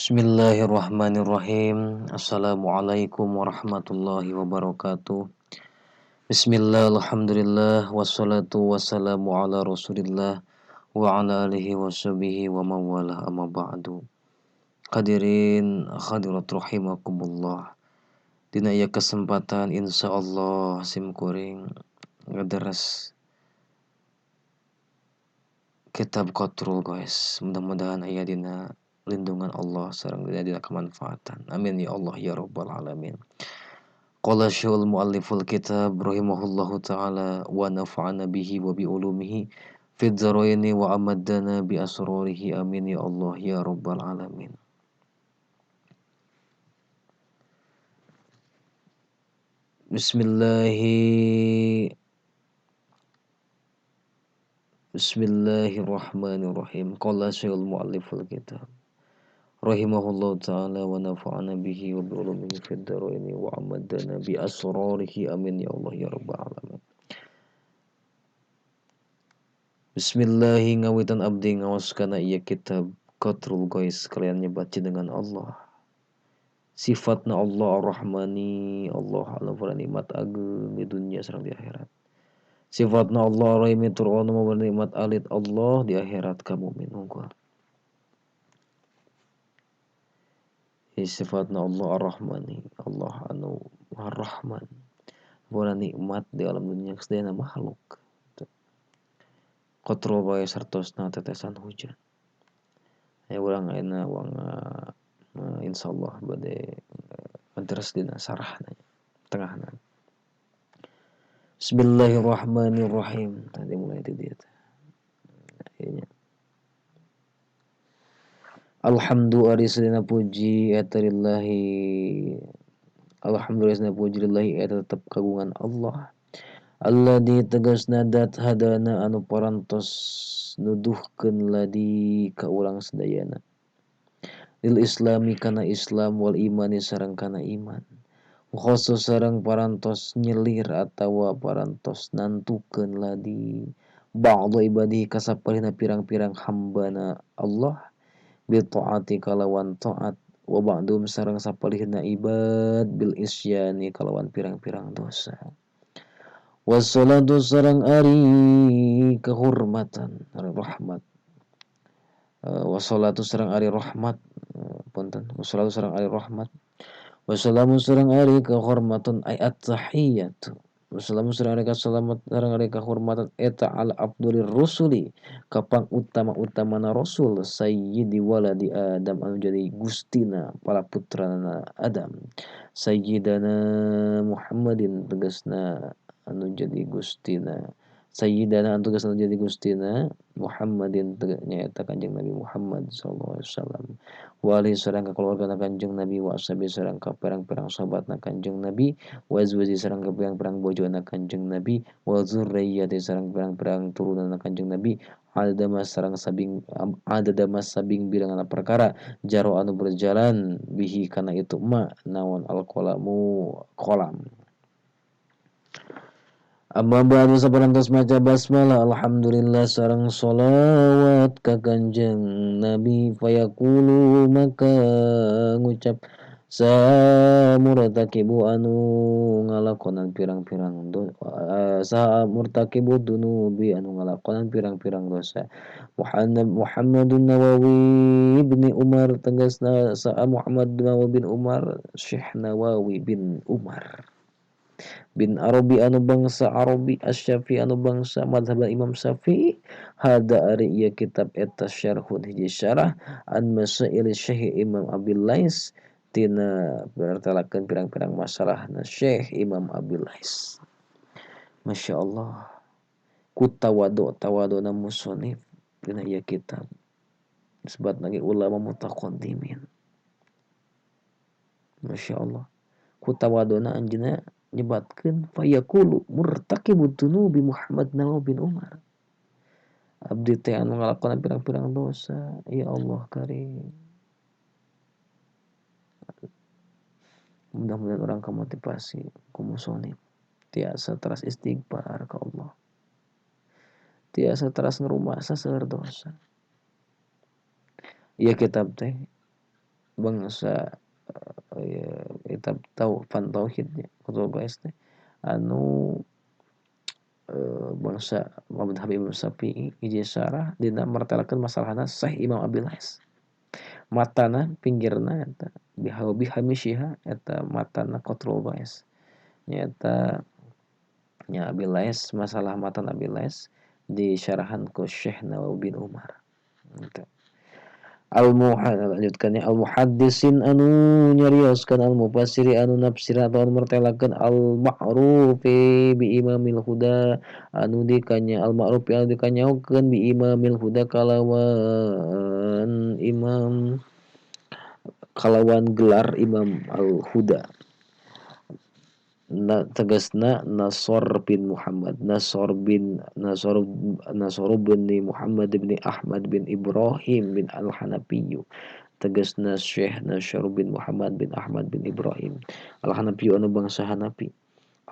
Bismillahirrahmanirrahim. Assalamualaikum warahmatullahi wabarakatuh. Bismillah, alhamdulillah, wassalatu wassalamu ala rasulillah wa ala alihi washabihi wa mawalah, amma ba'du. Hadirin hadirat rahimakumullah. Dina ieu kesempatan insyaallah sim kuring ngederes kitab Qatrul Ghais. Mudah-mudahan aya dina lindungan Allah sareng dina kemanfaatan. Amin ya Allah ya rabbal alamin. Qala syaikhul mualliful kitab rahimahullahu taala wa nafa'ana bihi wa bi ulumihi fid dharaini wa amaddana bi asrarihi. Amin ya Allah ya rabbal alamin. Bismillahirrahmanirrahim. Qala syaikhul mualliful kitab rahimahullahu ta'ala wa nafa'ana bihi wa bi ulumihi fid dharaini wa amaddana bi asrarihi. Amin ya Allah ya rabbal alamin. Bismillahi ngawitan abdi ngaos kana ieu kitab Qatrul Ghais kalian nyebat dengan Allah. Sifatna Allah Ar-Rahmani, Allah anu nikmat ageung di dunia sareng di akhirat. Sifatna Allah Ar-Rahimi tur anu nikmat alit Allah di akhirat ka mukmin hungkul. Sifatna Allah Ar-Rahmani, Allah anu Ar-Rahman, bola nikmat di alam dunia sadayana makhluk. Qatro bae sartosna tetesan hujan. Aya urang ayeuna wang insyaallah bade menteres dina sarahna tengahna. Bismillahirrahmanirrahim. Tadi mulai di dieu teh. Akhirnya Alhamdulillah ari puji eta lillahi. Alhamdulillah puji lillahi eta tetep kagungan Allah. Alladzi tegasna dat hadana anu parantos nuduhkeun ladi ka urang sadayana. Lil islami kana Islam wal imani sareng kana iman. Khusus sareng parantos nyelir atawa parantos nantukeun ladi ba'du ibadihi kasapalihna pirang-pirang hambana Allah bi ta'ati kalawan ta'at wa ba'dum sareng sapalihna ibad bil isyani kalawan pirang-pirang dosa. Wassalatu sareng ari kehormatan ari rahmat. Wassalatu sareng ari rahmat punten wassalatu sareng ari rahmat. Wassalamu sareng ari kehormatan ay at-tahiyyatu. Wassalamu sareng ari kasalamat sareng ari kehormatan eta ala afdalir rusuli kapang utama-utamana rasul sayyidi waladi Adam anu jadi gustina para putrana Adam sayyidana Muhammadin tegasna anu jadi gustina sayyidana anu tegasna jadi gustina Muhammadin nyaeta Kanjeng Nabi Muhammad sallallahu alaihi wasallam wa alihi sareng ka keluargana Kanjeng Nabi wa ashabi sareng ka pirang-pirang sahabatna Kanjeng Nabi wa azwaji sareng ka pirang-pirang bojona Kanjeng Nabi wa dzurriyyati sareng pirang-pirang turunanna Kanjeng Nabi adada sareng sabing adada sabing bilangan perkara jaro anu berjalan bihi kana itu ma naon alqalamu qalam. Amma ba'du saparantos maca basmalah alhamdulillah sareng sholawat ka Kanjeng Nabi fayaqulu maka ngucap samurtakibu anu ngalakonan pirang-pirang sa murtakibu dunubi anu ngalakonan pirang-pirang dosa. Muhammadun Nawawi ibni Umar tegasna sa Muhammad Nawawi bin Umar Syekh Nawawi bin Umar bin Arabi anu bangsa Arabi Asy-Syafi'i anu bangsa mazhab Imam Syafi'i hada ari ieu kitab eta syarhun hiji syarah an masail Syekh Imam Abil Lais tina bertalakeun pirang-pirang masalahna Syekh Imam Abil Lais. Masya Allah ku tawadu tawaduna musannif dina ieu kitab disebut lagi ulama mutaqaddimin. Masya Allah ku tawaduna anjeunna nyebatkeun fayaqulu murtakibud dzunubi Muhammad Nawawi bin Umar. Abdi teh anu ngalakonan pirang-pirang dosa, ya Allah karim. Mudah-mudahan orang kamotivasi ku musonib tiasa teras istighfar ka Allah. Tiasa teras ngrumasa seueur dosa. Ieu kitab teh bangsa kitab fan tauhidnya Qatrul Ghais teh anu bangsa madhab Imam Syafi'i hiji syarah dina martelakeun masalahna Syekh Imam Abil Lais matana pinggirna eta bihamisyiha eta matana Qatrul Ghais nyaeta nya Abil Lais masalah matan Abil Lais disyarahan ku Syekh Nawawi bin Umar eta. Al-muhaddisin al-muhaddisin anu nyarioskeun al-mufassiri anu nafsir atau anu martelakeun al-ma'rufi bi imamil huda anu dikanya al-ma'rufi anu dikanyaokeun bi imamil huda kalawan imam kalawan gelar imam al-huda na, tegasna Nasr bin Muhammad Nasr bin Nasr Nasr bin Muhammad bin Ahmad bin Ibrahim bin Al-Hanafi tegasna Syekh Nasr bin Muhammad bin Ahmad bin Ibrahim Al-Hanafi anu bangsa Hanafi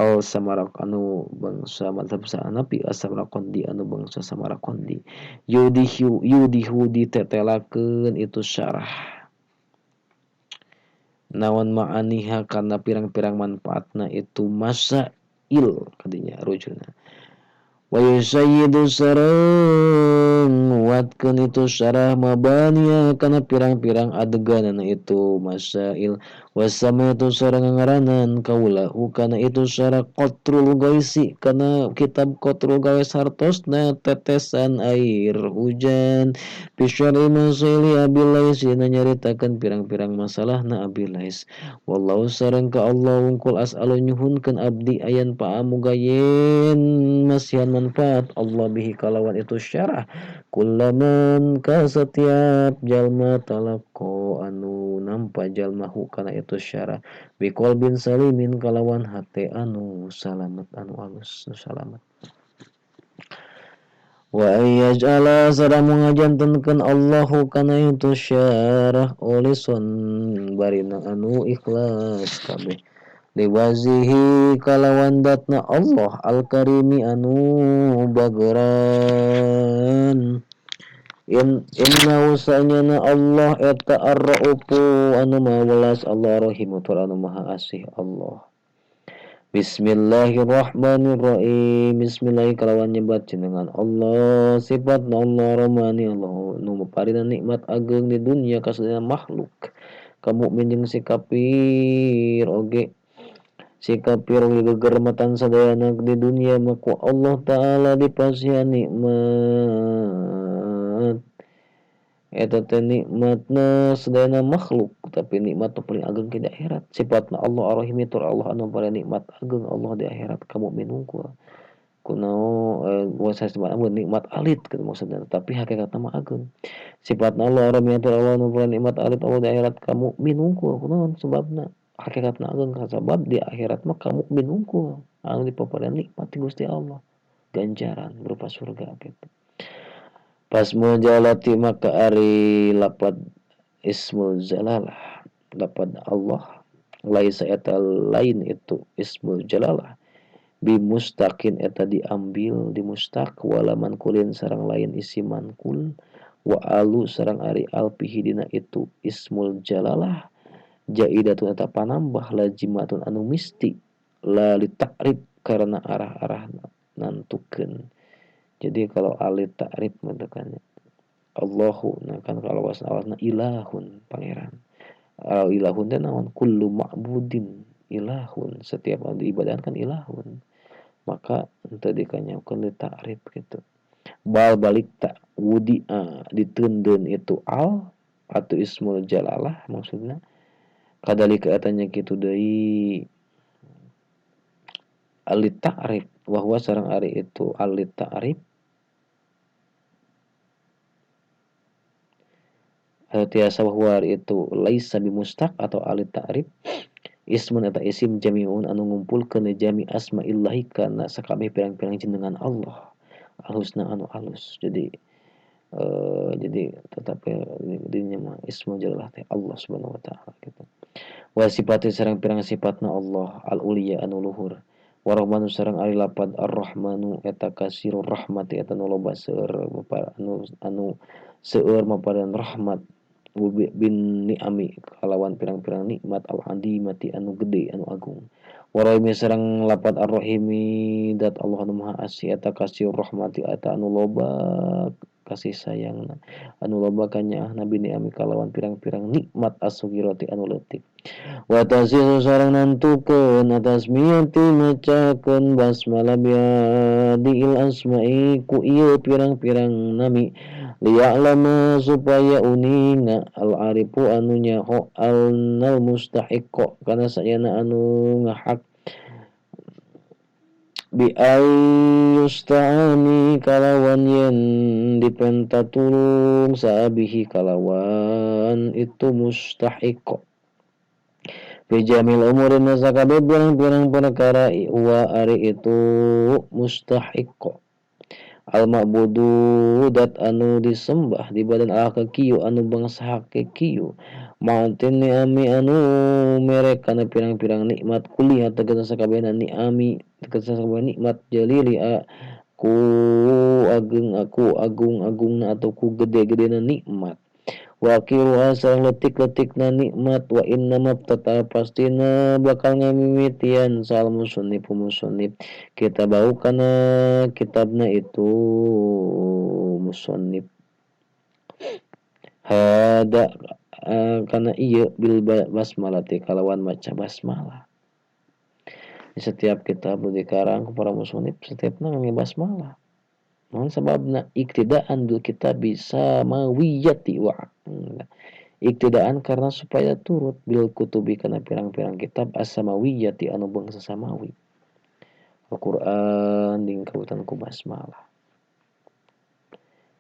Al-Samarak anu bangsa mazhab Hanafi As-Samarqandi anu bangsa Samarqandi yudihu yudihu ditetelakeun itu syarah naon ma'aniha karena pirang-pirang manfaatna itu masail kadinya rujuna wa yusayyidu sareng nguatkeun itu syarah mabaniya kana pirang-pirang adeganana itu masail wasamaitu sareng ngaranan kaula kana itu syarah Qatrul Ghaisi kana kitab Qatrul Ghais hartosna tetesan air hujan fi syar'i masaili Abil Lais nyaritakeun pirang-pirang masalahna Abil Lais wallahu sareng ka Allah wungkul as'alu nyuhunkeun abdi ayan paamuga yen masihan manfaat Allah bihi kalawan itu syarah kullaman ka setiap jalma talaqo anu nampa jalma hu kana itu syarah biqalbin salimin kalawan hate anu salamet anu alus nu salamet wa ayyaj'ala sareng ngajantenkeun Allahu kana itu syarah olison barina anu ikhlas kabeh liwazihi kalawan datna Allah al-karimi anu bageran inna usanyana Allah eta ar-raufu anu maha welas Allah rahimu tur anu maha asih Allah. Bismillahirrahmanirrahim. Bismillah kalawan nyebat jenengan Allah sifatna Allah rahmani Allah nu maparina nikmat ageng di dunia ka sadaya makhluk ka mukmin jeung si kafir oge si kafir gegermatan sadayana di dunia maka Allah Ta'ala dipasihan nikmat eta teh nikmatna sadayana makhluk tapi nikmat nu paling ageng di akhirat sifatna Allah Ar-Rahim tur Allah anu paling nikmat ageng Allah di akhirat ka mukmin hungkul kunaon nikmat alit gitu maksudna tapi hakikatna mah ageng sifatna Allah Ar-Rahim tur Allah anu paling nikmat alit Allah di akhirat ka mukmin hungkul kunaon sebabna hakikatna ageng sabab di akhirat mah ka mukmin hungkul anu dipaparian nikmat ti Gusti Allah ganjaran berupa surga gitu. Pas mujalati maka ari lapad ismul jalalah lapad Allah laisa eta lain itu ismul jalalah bimustaqin eta diambil di mustaq wala mankulin sareng lain isi mankul wa alu sareng ari alpihi dina itu ismul jalalah jaidatun eta panambah lajimatun anu misti la litakrib karena arah-arah nantukeun. Jadi kalau alit ta'rif bentukannya Allahu, nah kan kalau wasna ilahun pangeran. Al ilahun teh naon kullu ma'budin ilahun, setiap anu diibadahan kan ilahun. Maka henteu dikanyakeun li ta'rif gitu. Bal balik ta wudi'a diteundeun itu al atau ismul jalalah maksudna. Kadalika eta nya kitu deui alit ta'rif wa huwa sareng ari itu alit ta'rif atau tiasa bahwa itu laisa bimustaq atau alit ta'rif ismun eta isim jami'un anu ngumpulkeun jami asma'illahi kana sakabeh pirang-pirang jenengan Allah alhusna anu alus. Jadi jadi tetap dinya mah ismu jalalah teh Allah Subhanahu wa taala gitu. Wa sifati sareng pirang sifatna Allah al-uliya anu luhur warahmanu sareng ari lapad ar-rahmanu eta kasirur rahmati eta nu loba seueur anu seueur mapadan rahmat bin ni'ami kalawan pirang-pirang nikmat al-adimati anu gede anu agung. Warahimi sareng lapat ar-rahimi dat Allah anu maha asih eta kasih rahmati eta anu loba kasih sayangna anu loba kanyaahna bini'ami kalawan pirang-pirang nikmat as-sugirati anu leutik. Wa tasisu sareng nantukeun atasmiyati macakeun basmalah biadiil asma'i ku ieu pirang-pirang nami liya'lama supaya uninga al-arifu anu nyaho al-nal mustahiqqo kana sayana anu ngahak bi ayyusta'ani kalawan yen dipenta tulung saabihi kalawan itu mustahiqqo fi jamil umurin nasakabe pirang-pirang perkara wa ari itu mustahiqqo al-ma'budu dat anu disembah di badan al-kiyu anu bangsa hakikiyu ma'atin ni'ami anu mere kana pirang-pirang nikmat kuliah tegasna sakabehna ni'ami tegasna sakabehna nikmat jalili ku ageng aku agung-agungna atau ku gede-gedena nikmat wakilu sareng letik-letikna nikmat wa inna mabtata pastina bakal ngamimitian sal musannif musannif kita bau kana kitabna itu musannif hada kana ieu bil basmalah ti kalawan maca basmalah. Di setiap kitab nu dikarang ku para musannif setiapna ngangge basmalah. Naon sababna iktidaan bil kitab samawiyati wa iktidaan karena supaya turut bil kutubi kana pirang-pirang kitab as-samawiyati anu bangsa samawi. Al-Qur'an dingkautan ku basmalah.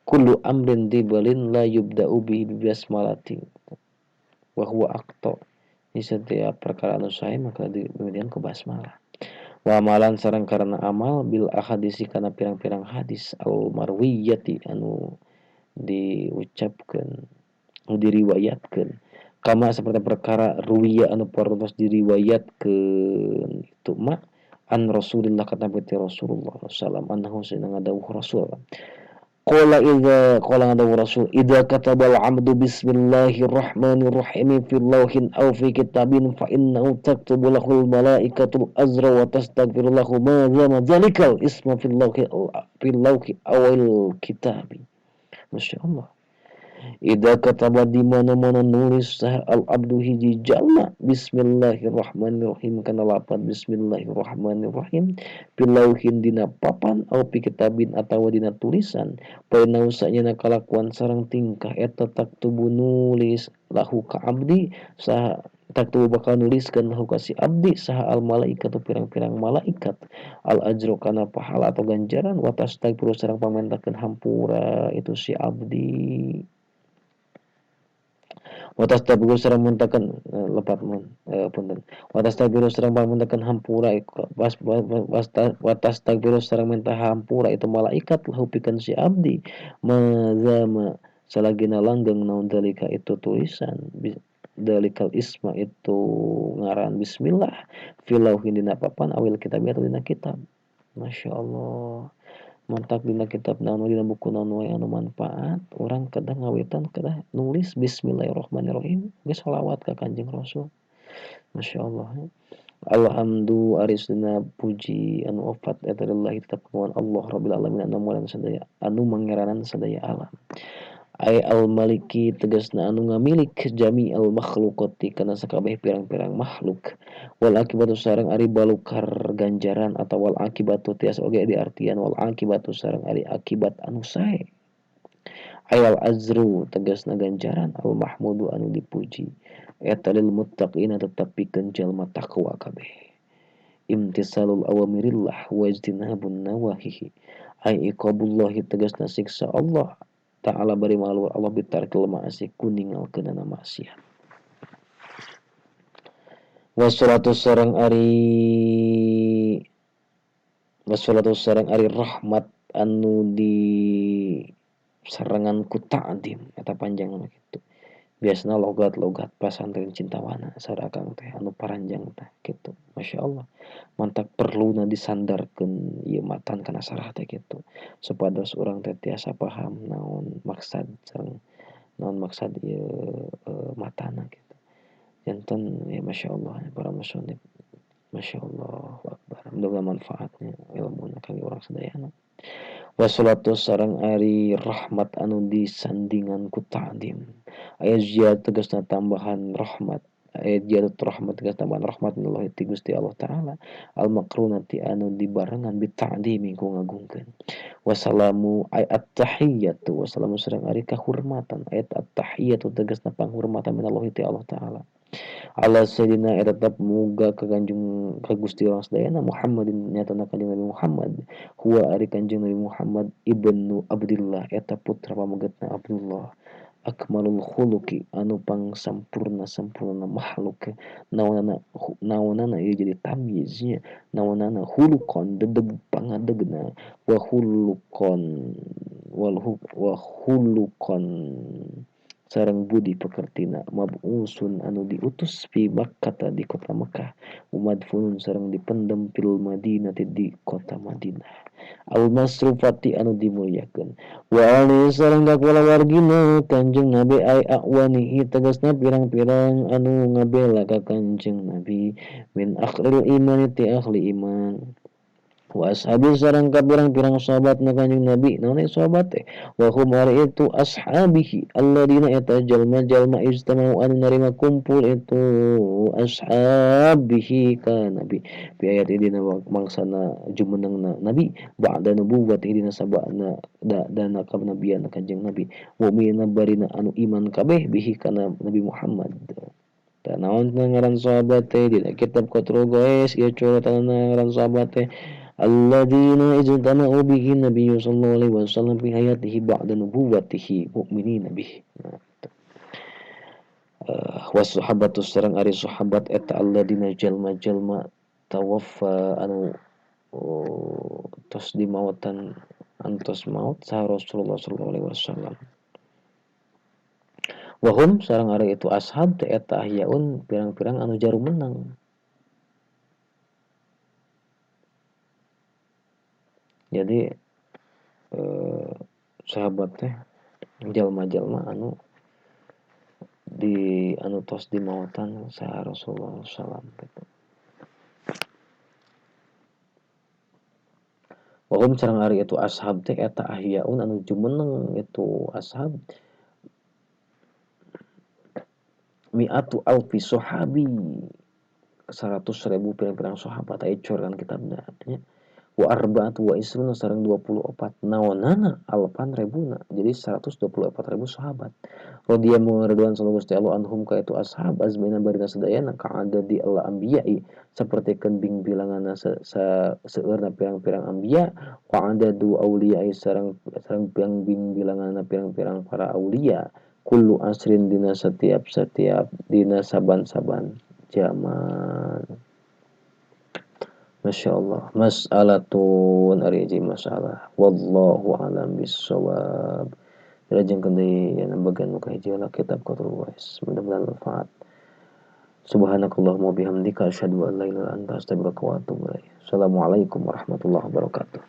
Kullu amrin dibalin la yubda'u bihi bi basmalati wa huwa aqta. Di setiap perkara anu sae maka dimimitian ku basmalah. Wa amalan sareng karena amal bil ahadisi kana pirang-pirang hadis al marwiyati anu diucapkeun anu diriwayatkeun kama seperti perkara ruwiya anu parantos diriwayatkeun itu ma an Rasulillah kata peti Rasulullah sallam annahu sayyidina ngadawuh Rasul qala idza qala ngadawuh Rasul idza katabal abdu bismillahirrahmanirrahim fi lawhin aw fi kitabin fa innahu taktubu lahul malaikatul azra wa tastaghfiru lahu ma zama dzalikal isma fil lawhi awil kitabi. Masya Allah. Idza kataba di mana-mana nulis sah al abdu hiji jalma bismillahirrahmanirrahim kana lapat bismillahirrahmanirrahim pilauhin dina papan au pi kitabin atawa dina tulisan painau sanyana kalakuan sareng tingkah eta taktubu nulis lahu ka abdi sah taktubu bakal nuliskeun lahu ka si abdi saha al malaikatu pirang-pirang malaikat al ajru kana pahala atau ganjaran wa tastaghfiru sareng pamentakeun hampura itu si abdi. Watas tabiru sareng mentakeun lepat mun punten. Watas tabiru sareng pamentakeun hampura watas tabiru sareng minta hampura itu malaikat lahu pikeun si abdi mazama salagina langgeng naon dalika itu tulisan dalikal isma itu ngaran bismillah filauhin dina papan awil kitab atau dina kitab. Masya Allah. Mantak dina kitab naon dina buku naon wae anu manfaat urang kedah ngawitan kedah nulis bismillahirrahmanirrahim geus sholawat ka Kanjeng Rasul. Masya Allah. Alhamdu arisna puji anu opat eta lillahi tetep kawan Allah rabbil alamin anu mangeranan sadaya anu mangeranan sadaya alam. Ay al maliki tegasna anu ngamilik jami al makhluqati kana sakabeh pirang-pirang makhluk wal akibatu sareng ari balukar ganjaran atau wal akibatu tiasa oge diartian wal akibatu sareng ari akibat anu sae ay al azru tegasna ganjaran al mahmudu anu dipuji eta lil muttaqina tetep pikeun jalma taqwa kabeh imtisalul awamirillah wa ijtinabun nawahihi ay iqabullahi tegasna siksa Allah Ta'ala bari malu Allah bitarkil ma'asi kuningalkeunana maksiat. Wassalatu sareng ari rahmat anu di sarengan ku ta'dim eta panjangna kitu. Biasana logat-logat pasantren Cintawana saur akang teh anu paranjang teh kitu. Masya Allah. Mantak perluna disandarkeun ieu matan kana sarah teh kitu. Supados urang teh tiasa paham naon maksad sareng Naon maksad ieu matana gitu. Janten ya Masya Allah para musannif. Masya Allah akbar. Mudah-mudahan manfaatnya ilmuna kangge urang sadayana. Wassalatu sareng ari rahmat anu disandingan ku ta'dim. Aya ziyad tegasna tambahan rahmat. Ayat jadut rahmat tegas tambahan rahmat Allah ti Gusti Allah Ta'ala al makrunati anu dibarengan bita'dimi ku ngagungkeun. Wassalamu ay at-tahiyyatu wassalamu sareng ari kahormatan ayat at-tahiyyatu tegasna panghormatan minallahi ti Allah Ta'ala. Ala sayyidina eta tetep muga ka Kanjeng ka Gusti urang sadayana Muhammadin nyatana Kanjeng Nabi Muhammad huwa ari Kanjeng Nabi Muhammad ibnu Abdillah eta putra pamegetna Abdullah. Akmalul khuluqi anu pangsampurna sampurna makhluk naonana naonana ieu jadi tamyiznya naonana huluqon dedeg pangadegna wa huluqon wal wa huluqon sareng budi pekertina mabusun anu diutus fi Makkah di kota Mekah umadfunun sareng dipendem fil Madinah di kota Madinah al masrufati anu dimuliakeun wa ali sareng kulawargina Kanjeng Nabi ay awanihi tegasna pirang-pirang anu ngabela ka Kanjeng Nabi min akhlil iman ti ahli iman wa ashabi sareng ka pirang-pirang sahabat na Kanjeng Nabi naon sahabat teh wa hum ari itu ashabihi alladina eta jalma-jalma ijtama'u anu narima kumpul itu ashabihi ka Nabi bi ayat dina mangsana jumenengna Nabi ba'da nubuwwati dina sabana dana kanabian Kanjeng Nabi mukminina barina anu iman kabeh bihi kana Nabi Muhammad. Naon ngaran sahabat teh dina kitab Qatrul Gais ieu coretanna ngaran sahabat teh alladzina ijtama'u bihi nabiyyu sallallahu alaihi wasallam fi hayatihi ba'da nubuwwatihi mu'minina bihi. Was sahabatu sareng ari sahabat eta alladzina jalma-jalma tawaffa anu tos dimautan antos maut saha Rasulullah sallallahu alaihi wasallam. Wahum sareng ari itu ashab teh eta ahyaun pirang-pirang anu jarumenang. Jadi sahabat teh jalma-jalma anu di anu tos dimautan saha Rasulullah sallallahu alaihi wasallam gitu. Wahum sareng ari itu ashab teh eta ahyaun anu jumeneng itu ashab mi'atu alfi sahabi 100.000 pirang-pirang sahabat aya coretan kitabna nya. Wa arba'atu wa isruna sareng 24 naonana alpan rebuna jadi 124.000 sahabat radhiyallahu mangridwan sallallahu Gusti Allah anhum ka itu ashab azmaina barina sadayana ka'adadi al anbiya'i sapertikeun bing bilanganna seueurna pirang-pirang anbiya wa adadu auliya'i sareng sareng pirang bing bilanganna pirang-pirang para aulia kullu asrin dina setiap-setiap dina saban-saban zaman. Masya Allah. Mas'alatun ari hiji masalah. Wallahu a'lam bissawab. Dilajengkeun deui aya bagian nu kahiji lah kitab Qatrul Wais. Mudah-mudahan manfaat. Subhanakallahumma bihamdika asyhadu an la ilaha illa anta astaghfiruka wa atubu ilaik. Assalamualaikum warahmatullahi wabarakatuh.